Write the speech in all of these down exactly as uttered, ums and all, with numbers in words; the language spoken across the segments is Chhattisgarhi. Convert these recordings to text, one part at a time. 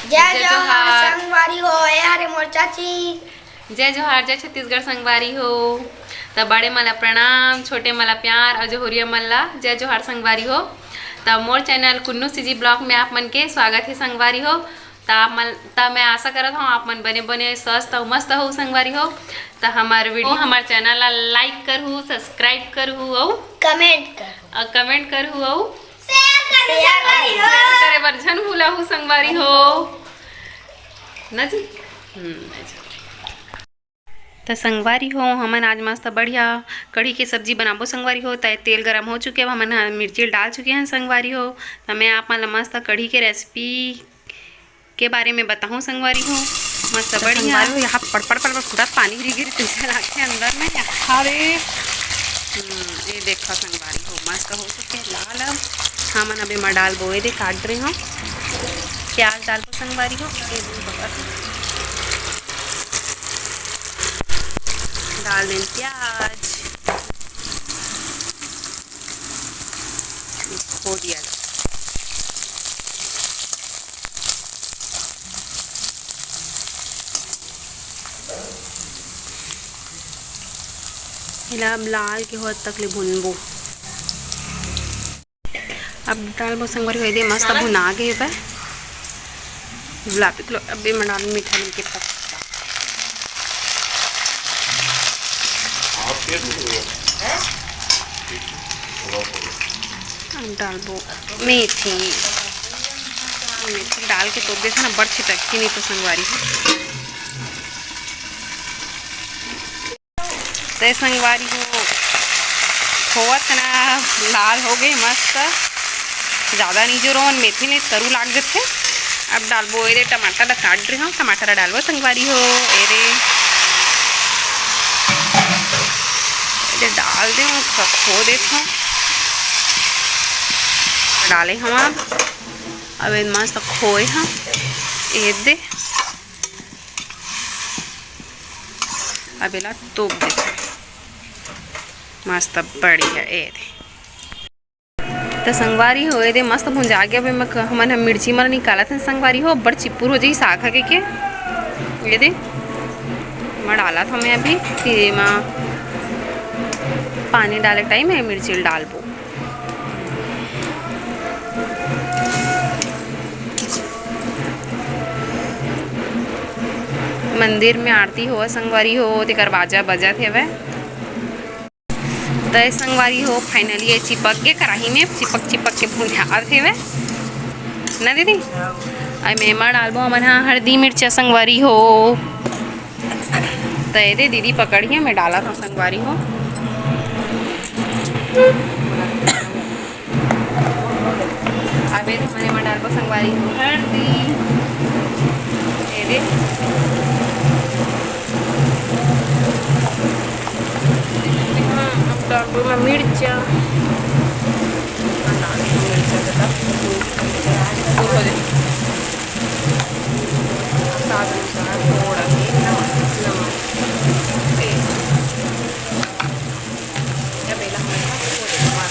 जय जय जोहार जोहार। संगवारी हो, ए हरे मोर चाची। जय जोहार, जय छत्तीसगढ़ संगवारी हो। त बड़े मन ला प्रणाम, छोटे मन ला प्यार अउ जहुरिया मन ला जय जोहार संगवारी हो। त मोर चैनल कुन्नू सीजी ब्लॉग में आप मन के स्वागत हे संगवारी हो। त आप मन, त मैं आशा करत हूँ आप मन बने बने स्वस्थ अउ मस्त हो संगवारी हो। त हमार वीडियो, हमार चैनल ला लाइक करहू, सब्सक्राइब करहू अउ कमेंट करहू। अउ कमेंट करहू अउ शेयर करहू शेयर संगवारी हो। शेयर करे बर झन भूलहू संगवारी हो। ना जी? हम्म, अच्छा। त संगवारी हो, हमन आज मस्त बढ़िया कढ़ी के सब्जी बनाबो संगवारी हो। त तेल गरम हो चुके, अब हमन ह मिर्ची डाल चुके हैं संगवारी हो। त मैं आप मन ल मस्त कढ़ी के रेसिपी के बारे में बताहूँ संगवारी हो। मस्त त बढ़िया। संगवारी हो, यहाँ पड़ पड़ पड़ पड़ पूरा पानी गिर गिर कैसे लगथे अंदर में। अरे, हम्म, ये देखो संगवारी हो, मस्त हो चुके लाल। अब हमन अब एमा डालबो, ये दे काट रहे हो, प्याज डालबो संगवारी हो। ये दे बगर डाल दें प्याज, हो दिया। एला अब लाल के होत तक ले भुनबो। अब डालबो संगवारी हो, ये दे मस्त भुना गे हे। गुलाबी कलर, अब एमा डाल मीठा नीम के पत्ता। अब डालबो मेथी, मेथी डाल के तोप देथे ना, बड़ छिटकही नहीं तो संगवारी हो। ते संगवारी हो, होवत ना लाल हो गए मस्त, ज़्यादा नहीं जो रोन मेथी नहीं तरू लाग जथे। अब डालबो एरे टमाटर ला काट रहे हो, टमाटर ला डालबो संगवारी हो। एरे, एरे डाल दे, खो देत हो, डाले हम अब, अब ये मस्त खोए हम, ये दे। अब एला तोप देथे मस्त बढ़िया। ए दे त संगवारी हो, ए दे मस्त भुंजा गे। अब एमा क-, हमन ह मिर्ची मन निकालत हन संगवारी हो, बड़ चिपुर हो जाही साग ह के। ए दे एमा डालत हमें अभी, फिर एमा पानी डाले टाइम है मिर्ची ल डालबो। मंदिर में आरती होवत संगवारी हो, तेकर बाजा बजत हेवय। त संगवारी हो, finally ये चिपक के कढ़ाई में चिपक चिपक के भुंजात हेवय ना दीदी। अब एमा डालबो हमन हा हल्दी मिर्चा संगवारी हो। त ये दे दीदी पकड़िया, मैं डालत हव संगवारी हो। अब ये हमन एमा डालबो संगवारी हो हल्दी। ये दे। हाँ, अब डालबो एमा मिर्चा। मिर्चा के तब हो जाए। स्वाद अनुसार थोड़ा सा नमक, नमक, तेल। जब एला हमन ला थोड़े मार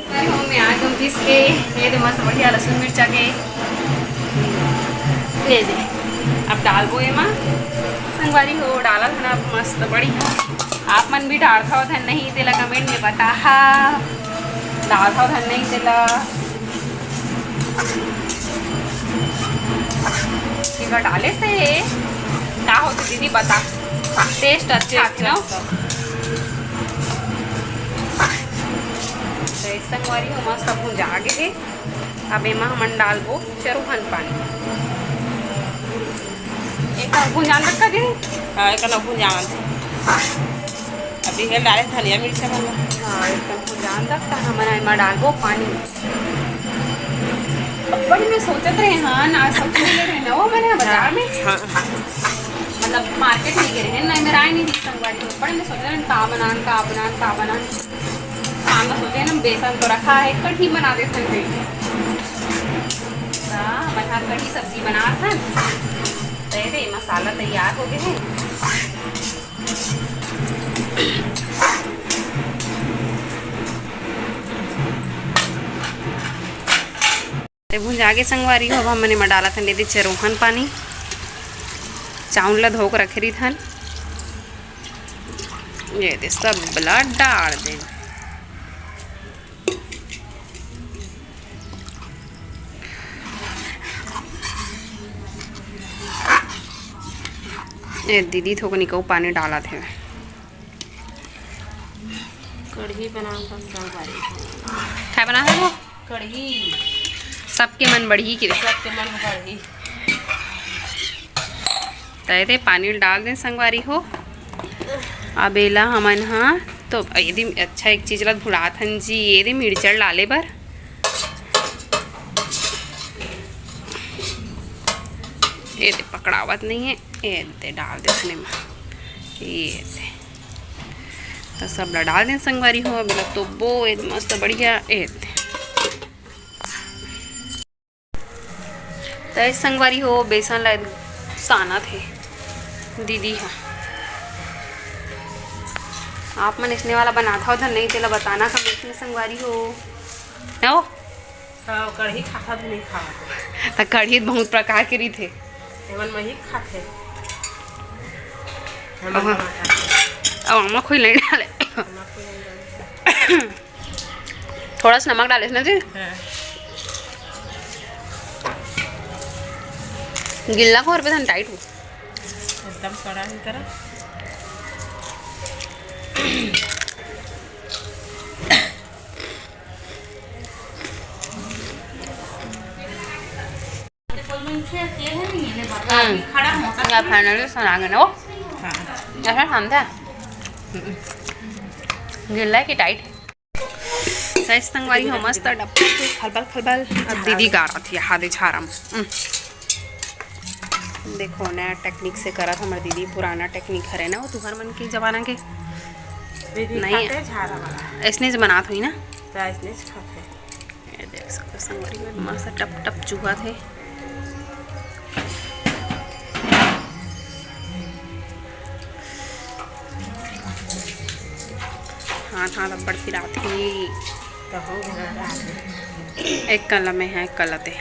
अरे हो, मैं आ गई पीस के। ये दे मस्त बढ़िया लहसुन मिर्चा के। ये दे, अब डालबो एमा। संगवारी हो, डालत हन अब मस्त बढ़िया। आप मन भी डालथव धन नहीं तेला comment में बताहा। डालथव धन नहीं तेला। एकर डाले से का होथे दीदी बता। Taste अच्छा taste आथे ना। अच्छा। तो संगवारी हो मस्त भुंजा गे हे। अब एमा हमन डालबो चरुहन पानी। एक भुंजान रखा दीदी। हाँ, एक भुंजान। अभी हेल डाले धनिया मिर्चा मन ला। हाँ, एकदम भुंजान तक त हमन एमा डालबो पानी। बड़ी मैं सोचत रहे, हाँ, ना सब मिले रहे ना वो मैंने बाजार में। हाँ। मतलब market नहीं गए रहे ना, मेरा आए नहीं दिख संगवारी हो। बड़ी मैं सोचत रहे का बनान, का बनान, का बनान। हाँ, मैं सोचे ना बेसन तो रखा है, कढ़ी बना देते हैं। हाँ, हमन हा कढ़ी सब्जी बनात हन। तो ये दे मसाला तैयार हो गए हैं। जागे संगवारी हो, अब हमन एमा डालत हन एदे चरोहन पानी। चाउर ला धो के रखे रहिथन, ये दे सब ला डाल दे। ये दीदी थोकनिक अउ पानी डालत हे। कढ़ी बनाओ तो संगवारी। काय बना है वो? कढ़ी। सबके मन बढ़ही के। सबके मन बढ़ही। त एदे पानी डाल दे संगवारी हो। अब एला हमन हा तो एदे अच्छा एक चीज ला भुलात हन जी, एदे मिर्चा डाले बर। एदे पकड़ावत नहीं है, एदे डाल दे एमा। ये दे। त सब ला डाल दे संगवारी हो, अब एला तोपबो, एदे मस्त बढ़िया, एदे। त ए संगवारी हो, बेसन ला सानत हे दीदी हा। आप मन इसने वाला बनात हव धन नहीं, तेला बताना comment में संगवारी हो। न हो? हाँ, कढ़ी खात हव धन नहीं खावत। त कढ़ी बहुत प्रकार के रहिथे। एमन मही खाथे। हमन अहाँ। मही खाथे। अब आमा खोई नहीं डाले। आमा खोई नहीं डाले। थोड़ा सा नमक डाले ना जी। हाँ। गिल्ला को और पे धन tight हो। एकदम कड़ा है तेरा। हम्म। या finally सना गए ना वो। हाँ। ऐसा खान था। हम्म। गिल्ला है कि tight है? सही संगवारी हो, मस्त डब्बा के खलबल खलबल। अब दीदी गारत हे, हादे झारम। हम्म। देखो, नया technique से करत हमर दीदी, पुराना technique हरे ना वो तुहर मन के जमाना के। दीदी नहीं। खाते झारा वाला। ऐसने ज बनात होई ना? तो ऐसने ज खाते। ये देख सकते संगवारी हो, मस्त टप टप चुहत हे। हाथ, हाथ अब्बड़ पिरात हे। तो हो गया रात में। एक कला में है, एक कला ते।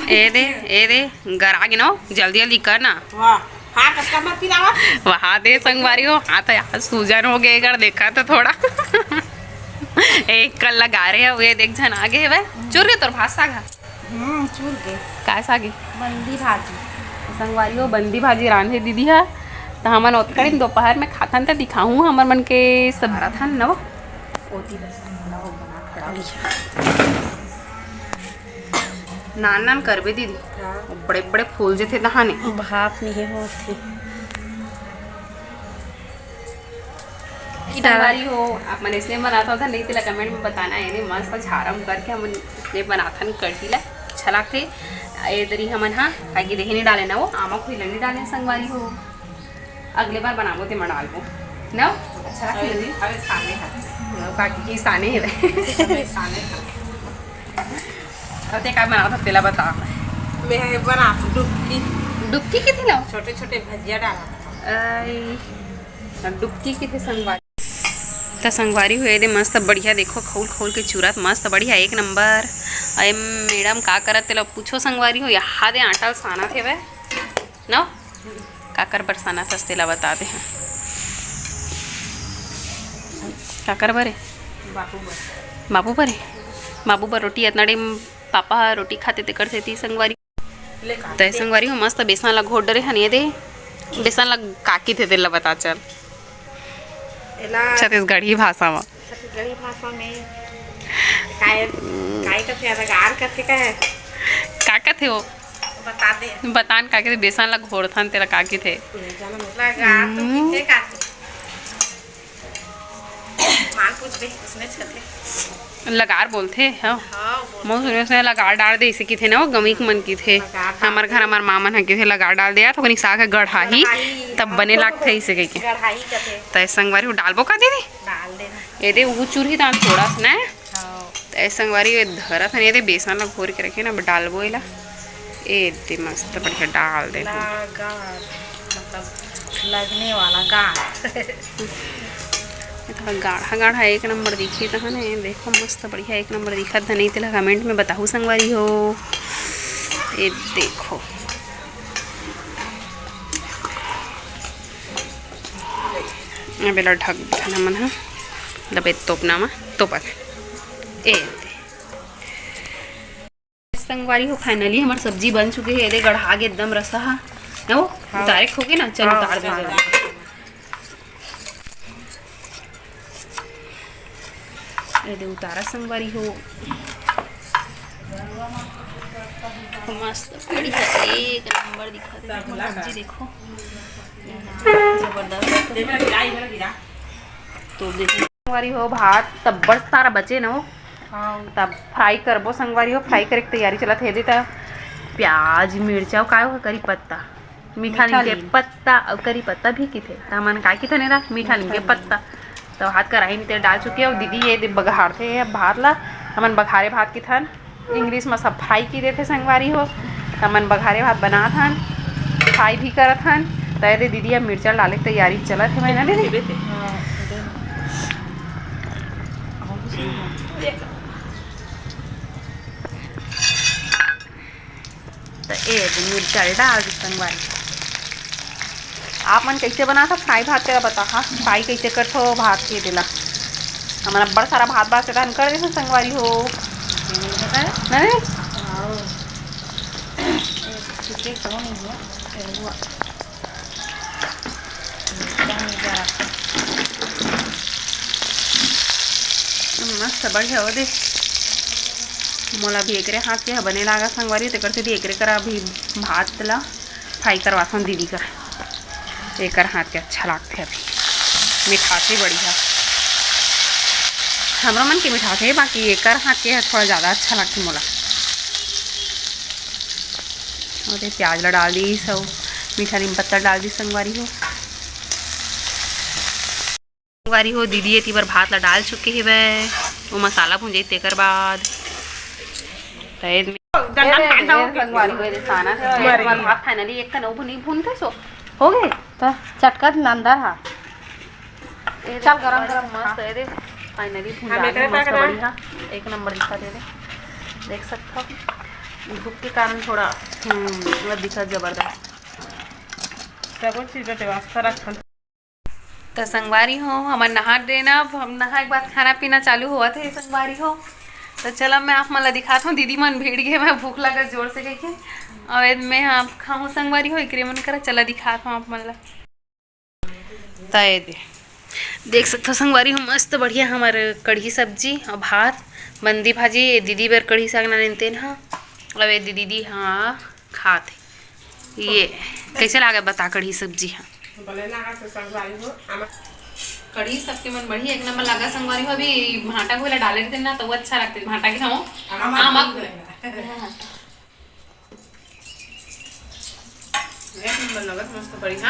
ए दे, ए दे, गरा गे ना, जल्दी जल्दी कर ना। वाह, हाथ कस का मत पिरावा। वहा दे संगवारी हो, हाथ यार सूजन हो गए, अगर देखा तो थोड़ा। एक कला गा रहे हो, ये देख झन आगे हे वह। चुर गे तोर भात साग हा? हम्म, चुर गे। काय साग हे? बंदी भाजी। संगवारी हो, बंदी भाजी रांधे दीदी हा। त हमन ओतकड़िन दोपहर में खाथन त दिखाहूँ हमर मन के सब। रथन न वो। ओती बस, न वो बना खड़ा। नान नान करबे दीदी। हाँ। बड़े बड़े फूल जथे तहाने। भाप नहीं होत हे। संगवारी हो, आप मन इसने बनात हो धन नहीं, तेला comment में बताना। एने मस्त झारम करके हमन इसने बनाथन कढ़ी ला, अच्छा लागथे। ए दरी हमन हा, काकी देखे नहीं डाले ना वो, आमा खोई ला नहीं डाले संगवारी हो। अगले बार बनाबो ते मैं डालबो। ना? अच्छा लागथे दीदी? अबे साने हा। काकी की साने हे। अबे साने हा। अब ते का बनावत हस, तेला बता। मैं बनात डुबकी। डुबकी किथे ला? छोटे छोटे भजिया डाला। आई, अब डुबकी किथे संगवारी? त संगवारी हो, एदे मस्त बढ़िया, देखो, खौल खौल के चूरत, मस्त बढ़िया, एक नंबर। अरे मैडम का करत, तेला पूछो संगवारी हो, यहाँ दे आटा ल सानत हे वह। न? काकर बर सानत हस तेला बता दे। हाँ। काकर बरे? बाबू बर। बाबू बरे? बाबू बर रोटी। अतना टाइम पापा रोटी खाते तेकर सेती संगवारी। ले खा। तय संगवारी हो मस्त बेसन ला घोट डरे हन, ये दे। बेसन ला का किथे तेला बता चल। एला छत्तीसगढ़ी भाषा में। छत्तीसगढ़ी भाषा में काय, काय कथे, रगार कथे का है? का कथे वो? बता दे। बतान का कथे, बेसन ला घोरथन तेला का कथे? लगा तो हम्म। किथे का कथे? मान पूछ बे, उसने छते। लगार बोलथे, हाँ। हाँ, बोलथे। मोर सुने उसने लगार डाल दे, इसे किथे ना, वो गमिक मन किथे। लगार डाल हमर घर, दे। हमर माँ मन ह किथे, लगार डाल दे, या तो कनी साग ह गढ़ाही, गढ़ाही, तब हाँ। बने लागथे, इसे कहिके। गढ़ाही कथे। तय संगवारी, वो डालबो का दीदी? डाल देना। ये दे, वो चूरही दान थोड़ा सा ना। हाँ। त ए संगवारी, ये धरत हन, ये दे बेसन ला घोर के रखे ना, अब डालबो एला। ए दे मस्त बढ़िया डाल दे। लगार, मतलब लगने वाला गार। थोड़ा गाढ़ा गाढ़ा एक नंबर दिखी तहन, देखो मस्त बढ़िया एक नंबर दिखत हे, नहीं तेला comment में बताहू संगवारी हो। ये देखो, अब एला ढक देथन हमन ह, दबे तोपना म तोपत। ए दे। संगवारी हो, finally हमर सब्जी बन चुके हे। ये दे गढ़ा गे एकदम रसा ह, ना वो हाँ। उतारे के होगे ना, चल हाँ, उतार दे। उतार दे। ये दे उतारा संगवारी हो, मस्त बढ़िया एक नंबर दिखत हे। सब्जी देखो, जबरदस्त। तो देखो संगवारी हो, भात तब्बड़ सारा बचे न हो, हाँ। तब fry करबो संगवारी हो। Fry करे के तैयारी चलत हे। दे त प्याज, मिर्चा, अउ काय हो, करी पत्ता, मीठा नीम के नीम। पत्ता अउ करी पत्ता भी किथे। त हमन काय किथन एला? मीठा नीम के मीठा नीम। पत्ता। त भात कढ़ाई में तेल डाल चुके हो। दीदी ये दे बघारथे भात ला, हमन बघारे भात किथन। English में सब fry की देथे संगवारी हो। त हमन बघारे भात बनात हन, fry भी करत हन। त ये दे दीदी अब मिर्चा डाले के तैयारी चलत हे, मैं ना दीदी। त ए दे मिर्चा डाल दी संगवारी। आप मन कइसे बनाथव fry भात, तेला बताहा। Fry कइसे करथव भात के, तेला हमन अब्बड़ सारा भात बाचे तहन कर देथन संगवारी हो। नहीं? मस्त बढ़िया हो दे। मोला भी एकरे हाथ के ह बने लागा संगवारी, तेकर सेती एकरे करा अभी भात ला fry करवाथन दीदी करा। एकर हाथ के अच्छा लागथे अभी, मिठाथे बढ़िया। हमरो मन के मिठाथे, बाकी एकर हाथ के ह थोड़ा ज्यादा अच्छा लागथे मोला। अउ प्याज ला डाल दीस अउ मीठा नीम पत्ता डाल दीस संगवारी हो। संगवारी हो, दीदी एती बर भात ला डाल चुके हेवय, वो मसाला भुंजे तेकर बाद। त ए दे, ए दे, संगवारी हो, ए दे साना हे, ए दे, भात finally एक कन उभनी भूनथे सो हो गे। त चटकत नंदर हा। ए दे चल, गरम गरम मस्त, ए दे finally भुंजा गे, मस्त बढ़िया, एक नंबर दिखत हे। देख सकथव, धूप के कारण थोड़ा, हम्म, दिखत जबरदस्त। सबो चीज के व्यवस्था रखन। त संगवारी हो, हमन नहा डरेन, अब हम नहाए के बाद खाना पीना चालू होवत हे संगवारी हो। त चल, अब मैं आप मन ला दिखात हूँ, दीदी मन भीड़ गे, मैं भूख लगा जोर से कहिके। अउ ए दे मैं ह खाहूँ संगवारी हो, एकरे मन करा, चला दिखात हूँ आप मन ला। त ए दे देख सकथव संगवारी हो, मस्त बढ़िया हमर कढ़ी सब्जी अउ भात, मंदी भाजी, ए दीदी बर कढ़ी साग नानेन तेन ह, अउ ए दे दीदी ह खात हे। ये कइसे लागे बता कढ़ी सब्जी ह? बने लागा से संगवारी हो, आमा। कढ़ी सबके मन बढ़िया, एक नंबर लागा संगवारी हो। अभी भांटा घोला डाले रहिथे ना, त वो अच्छा लगथे। भांटा के खाओ। आमा आमा। एक नंबर लगत, मस्त बढ़िया।